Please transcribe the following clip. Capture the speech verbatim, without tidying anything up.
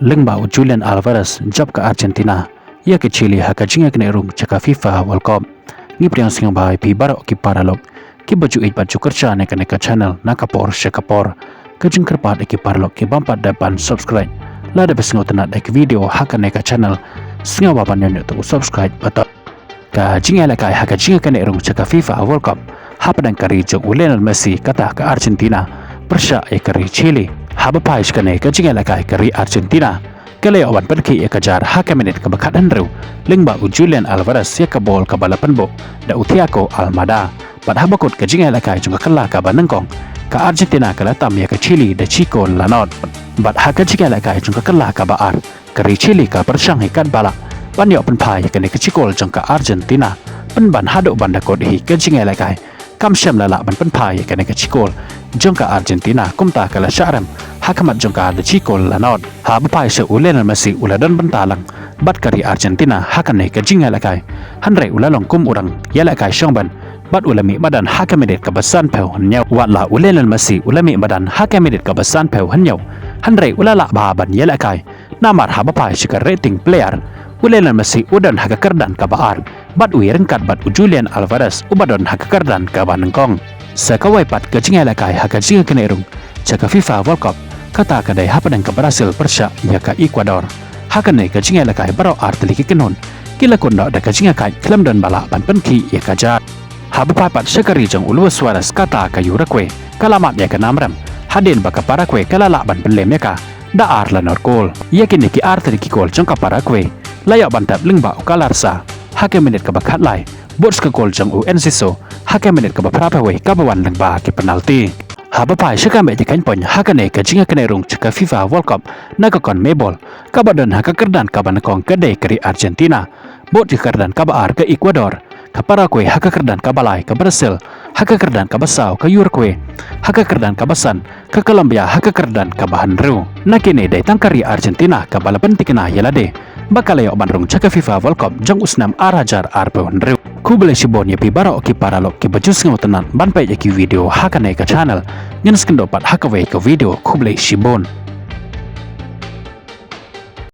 Lyngba u Julian Alvarez jop ka Argentina ïa ka Chile ha ka jingïakynduh rung sha ka FIFA World Cup. Ngi pdiang sngewbha ïa phi baroh ki paralok kiba ju ïeit bad ju kyrshan ïa kane ka channel na ka por sha ka por. Ka jingkyrpad ïa ki paralok ki bym pat dep ban subscribe, lada phi sngewtynnad ïa ki video ha kane ka channel, sngewbha ban ñiewbeiñ to subscribe button. Ka jingïalehkai ha ka jingïakynduh rung sha ka FIFA World Cup hapdeng ka ri jong u Lionel Messi kata ka Argentina pyrshah ïa ka ri Chile. Haba phai sha kane ka jingïalehkai, ka ri Argentina ka la ïoh ban pynkhih ïa ka jar ha ka minit kaba khathynriew lyngba u Julian Alvarez ïa ka bol kaba la pynbuh da u Thiago Almada. Bad haba kut ka jingïalehkai jong ka kylla kaba nyngkong, ka Argentina ka la tam ïa ka Chile da shi kol la nod. Bad ha ka jingïalehkai jong ka kylla kaba ar, ka ri Chile ka pyrshang hi katba lah ban ïoh pynphai ïa kane ka shi kol jong ka Argentina. Pynban haduh ban da kut hi ka jingïalehkai, kam shym la lah ban pynphai ïa kane ka shi kol jong ka Argentina, kumta ka la shah rem ha khmat jong ka da shi kol la nod. Haba phai sha u Lionel Messi, u la don bynta lang bad ka ri Argentina ha kane ka jingïalehkai, hynrei u la long kum u dang ïalehkai shongben bad u la mih madan ha ka minit kaba sanphew hynñiew. Wat la u Lionel Messi u la mih madan ha ka minit kaba sanphew hynñiew, hynrei u la lah bha ban ïalehkai. Namar haba phai sha ka rating player, u Lionel Messi u don ha ka kyrdan kaba ar bad u ïaryngkat bad u Julian Alvarez uba don ha ka kyrdan kaba nyngkong. Sa kawei pat ka jingïalehkai ha ka jingïakynduh rung sha ka FIFA World Cup, kata ka dei hapdeng ka Brazil pyrshah ïa ka Ecuador. Ha kane ka jingïalehkai, baroh ar tylli ki kynhun ki la kut noh da ka jingïakait khlem don ba lah ban pynkhih ïa ka jar. Haba phai pat sha ka ri jong u Luis Suarez kata ka Uruguay, ka la mad ïa ka nam rem hadien ba ka Paraguay ka la lah ban pynlem ïa ka da ar la nod kol. Ïa kine ki ar tylli ki kol jong ka Paraguay la ïoh ban tep lyngba u Galarza ha ka minit kaba khatlai, bad ka kol jong u Enciso ha ka minit kaba phraphew wei kaba wan lyngba ki penalti. Haba phai sha ka mei jingkheiñ point ha kane ka jingïakynduh rung sha ka FIFA World Cup na ka CONMEBOL, kaba don ha ka kyrdan kaba nyngkong ka dei ka ri Argentina, bad ka kyrdan kaba ar ka Ecuador, ka Paraguay ha ka kyrdan kaba lai, ka Brazil ha ka kyrdan kaba saw, ka Uruguay ha ka kyrdan kaba san, ka Colombia ha ka kyrdan kaba hynriew. Na kine dei tang ka ri Argentina kaba la pynthikna ïa lade ba ka la ïoh ban rung sha ka FIFA World Cup jong u snem ar hajar arphew hynriew. Khublei shibun ïa phi baroh ki paralok kiba ju sngewtynnad ban peit ïa ki video ha kane ka channel. Ngin sa ïakynduh pat ha kawei ka video. Khublei shibun.